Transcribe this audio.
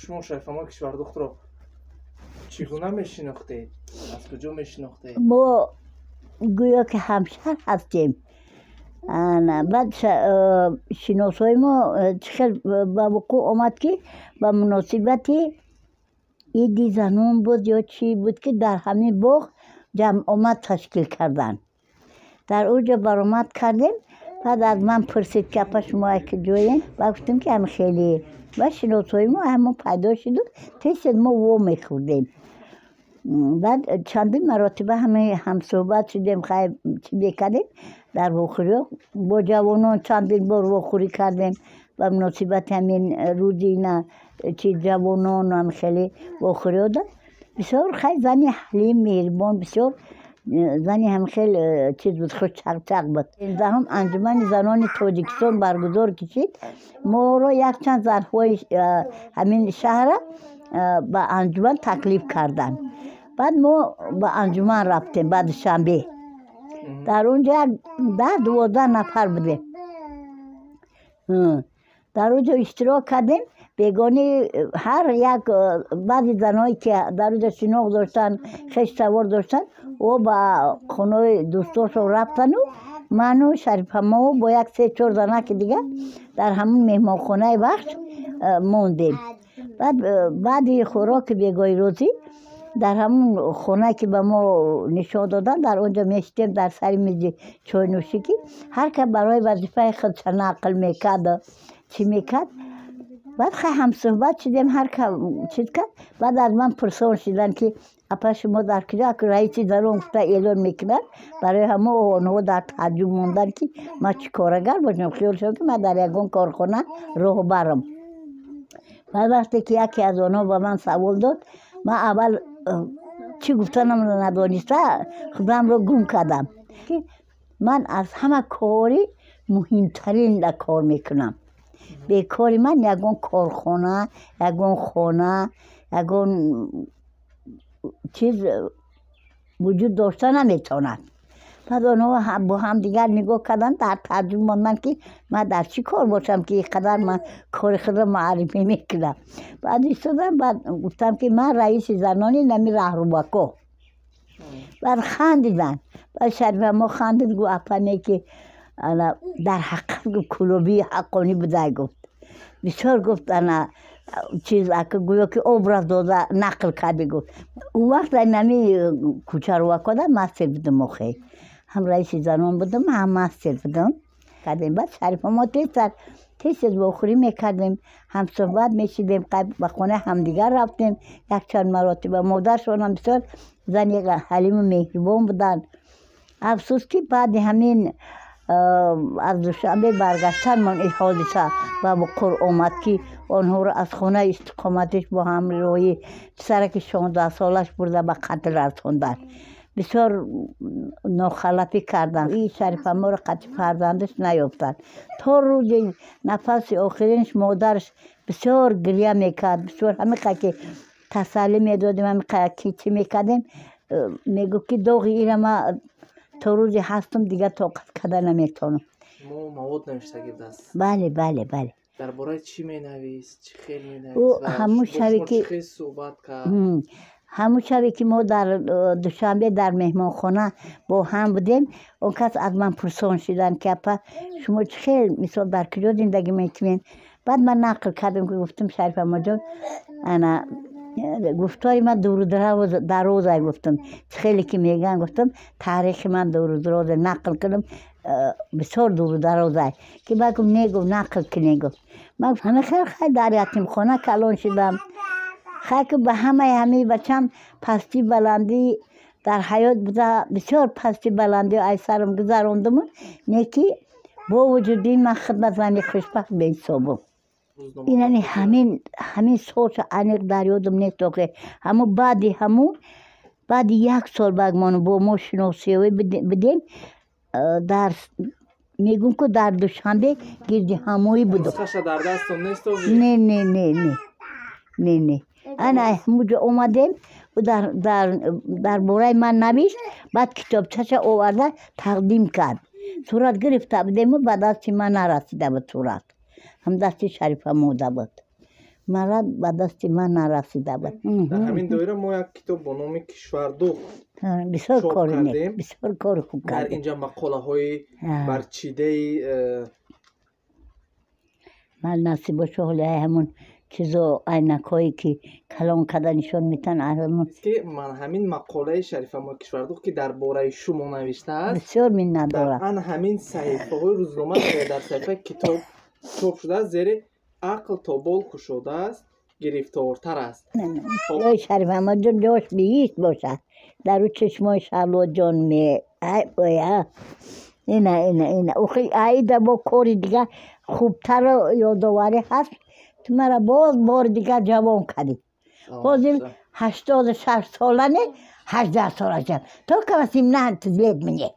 Шумо Шарифамои Кишвардухтро чӣ гуна мешинохтед? Аз куҷо мешинохтед? Мо гӯё ки ҳамшаҳр ҳастем. Баъд шиносои мо чӣ хел ба вуқӯъ омад, ки ба муносибати иди занон буд ё чӣ буд, ки дар ҳамин боғ ҷамъомад ташкил карданд. Дар он ҷо баромад кардем. Баъд аз ман пурсид, ки апа, шумо аз куҷоем? Баъд гуфтем, ки ҳам хеле ва шиносои мо ҳамон пайдо шуду тез тез мо во мехӯрдем. Баъд чандин маротиба ҳама ҳамсӯҳбат шудем, хайр, чӣ мекардем дар вохӯриҳо, бо ҷавонон чандин бор вохӯрӣ кардем ба муносибати ҳамин рӯзи на чи ҷавонон ҳам хеле вохӯриҳо дод. Бисёр хай зани ҳалим, меҳрибон, бисёр зани ҳам хел чиз буд, хушчақчақ буд. 13-ҳум анҷумани занони Тоҷикистон баргузор кишид, моро якчанд занҳои ҳамин шаҳра ба анҷуман таклиф карданд. Баъд мо ба анҷуман рафтем ба Душанбе. Дар он ҷо як 10-12 нафар будем. Дар он ҷо иштирок кардем. Бегонӣ ҳар як баъзе занҳое, ки дар он ҷо шинохт доштанд, хештавор доштанд, о ба хонаи дӯстошон рафтану ману Шарифамоу бо як се чор занаки дигар дар ҳамон меҳмонхонаи Вахш мондем. Баъд баъди хӯроки бегоҳи рӯзӣ дар ҳамон хонае, ки ба мо нишон доданд, дар он ҷо мешитем дар сари мизи чойнӯшӣ, ки ҳар кас барои вазифаи худша нақл мекард, чӣ мекард. Баъд хай ҳамсӯҳбат шудем, ҳар кас чиз кард. Баъд аз ман пурсон шуданд, ки апа, шумо дар куҷо? Раиси занон гуфта эълон мекунад. Барои ҳамо онҳо дар тааҷҷуб монданд, ки ман чӣ корагар бошам. Хиёл шуд, ки ман дар ягон корхона роҳбарам. Баъд вақте ки яке аз онҳо ба ман савол дод, ман аввал чӣ гуфтанамро надониста, худамро гум кардам, ки ман аз ҳама кори муҳимтарин кор мекунам. Бекори ман ягон корхона, ягон хона, ягон чиз вуҷуд дошта наметавонад. Баъд онҳо бо ҳамдигар нигоҳ карданд, дар тааҷҷуб монданд, ки ман дар чӣ кор бошам, ки ин қадар ман кори худро муаррифӣ мекунам. Баъд истодам, баъд гуфтам, ки ман раиси занони нами раҳрубако. Баъд хандиданд. Баъд Шарифамо хандид, гуфт: апа, не, ки ана дар ҳақиқат, гуфт, кӯлобии ҳаққонӣ будай, гуфт, бисёр, гуфт, ана чиз ака гӯё ки образ дода нақл карди, гуфт. Он вақт нами кӯчарувакода мастер будам, охе ҳам раиси занон будам, ҳам мастер будам кардем. Баъд Шарифамо тезтар тез тез вохӯрӣ мекардем, ҳамсӯҳбат мешидем, ба хонаи ҳамдигар рафтем якчанд маротиба. Модаршонам бисёр зани ҳалиму меҳрибон буданд. Афсӯс, ки баъди ҳамин аз Душанбе баргаштанмон ин ҳодиса ба вуқӯъ омад, ки онҳоро аз хонаи истиқоматиш бо ҳамроҳии писараки 16-солаш бурда ба қатл расонданд. Бисёр нохалафӣ карданд. И Шарифаморо қатъи фарзандаш наёфтанд. То рӯзи нафаси охиринаш модараш бисёр гиря мекард, бисёр ҳамиқа ки тасаллӣ медодем, ҳамиқа ки чӣ мекардем, мегуфт, ки доғи ира ма то рӯзе ҳастам, дигар тоқат карда наметавонам. Мо мавод навиштагӣ будааст. Бале. Дар бораи чӣ менавист, чӣ хел Ӯ менавист ва ҳамун бо шаве шумо ки чӣ хел суҳбат кард? Ҳамун шаве ки мо дар Душанбе дар меҳмонхона бо ҳам будем, он кас аз ман пурсон шуданд, ки апа, шумо чӣ хел, мисол, дар куҷо зиндагӣ мекунед? Баъд ман нақл кардам, ки гуфтам: Шарифамоҷон, ана гуфтори ман дуру дарозай, гуфтам, чӣ хеле ки мегӯянд, гуфтам, таърихи ман дуру дарозе, нақл кунам, бисёр дуру дарозай. Ки баъд гуфт: не, гуфт, нақл кунед, гуфт. Ман гуфтам: хел хай, дар ятимхона калон шудам. Хай, ки ба ҳамаи ҳамаи бачам пастӣ баландӣ дар ҳаёт буда, бисёр пастӣ баландӣ аз сарам гузарондуму, не ки бо вуҷуди ин ман худма зани хушбахт меҳисобам. Инани ҳамин солша аниқ дар ёдам нест, охе ҳамун баъди ҳамун, баъди як сол баъд бо мо шиносиёӣ будем, дар мегӯм, ку дар Душанбе гирди ҳамоӣ будум. Нусхаша дар дастон нест? Не, не, не, не, не, не. Ана ҳамуҷо омадем, ӯ дар бораи ман навишт, баъд китобчаша оварда тақдим кард. Сурат гирифта будему ба дасти ман нарасида буд, сурат ҳам дасти Шарифа мода буд. Мара ба дасти ман нарасида буд. Дар ҳамин доира мо як китоб бо номи «Кишвардухт» бисёр чоп кори нек, кардем. Бисёр кори хуб Дар кардем. инҷа мақолаҳои барчидаи Ман насиб боша, ҳоли ай ҳамон чизо, айнакҳое ки калон карда нишон метан, ай ҳамон. Ки ман ҳамин мақолаи Шарифамои Кишвардухт, ки дар бораи шумо навиштааст, Бисёр дар миннатдорам. ан ҳамин саҳифаҳои рӯзнома, дар саҳифаи китоб чоп шудааст, зери «Ақл то бол кушодааст, гирифтортар аст». Ой, Шарифамаҷон, ҷош биҳишт бошад. Дар ӯ чашмои Шаҳлоҷон ме ай оя, ина, ина, ина, охи аида бо кори дига хубтару ёдоварӣ ҳаст. Ту мара боз бори дигар ҷавон кардӣ. Ҳозир 86 сола не, 18 сола шудам, только 18 лет мне.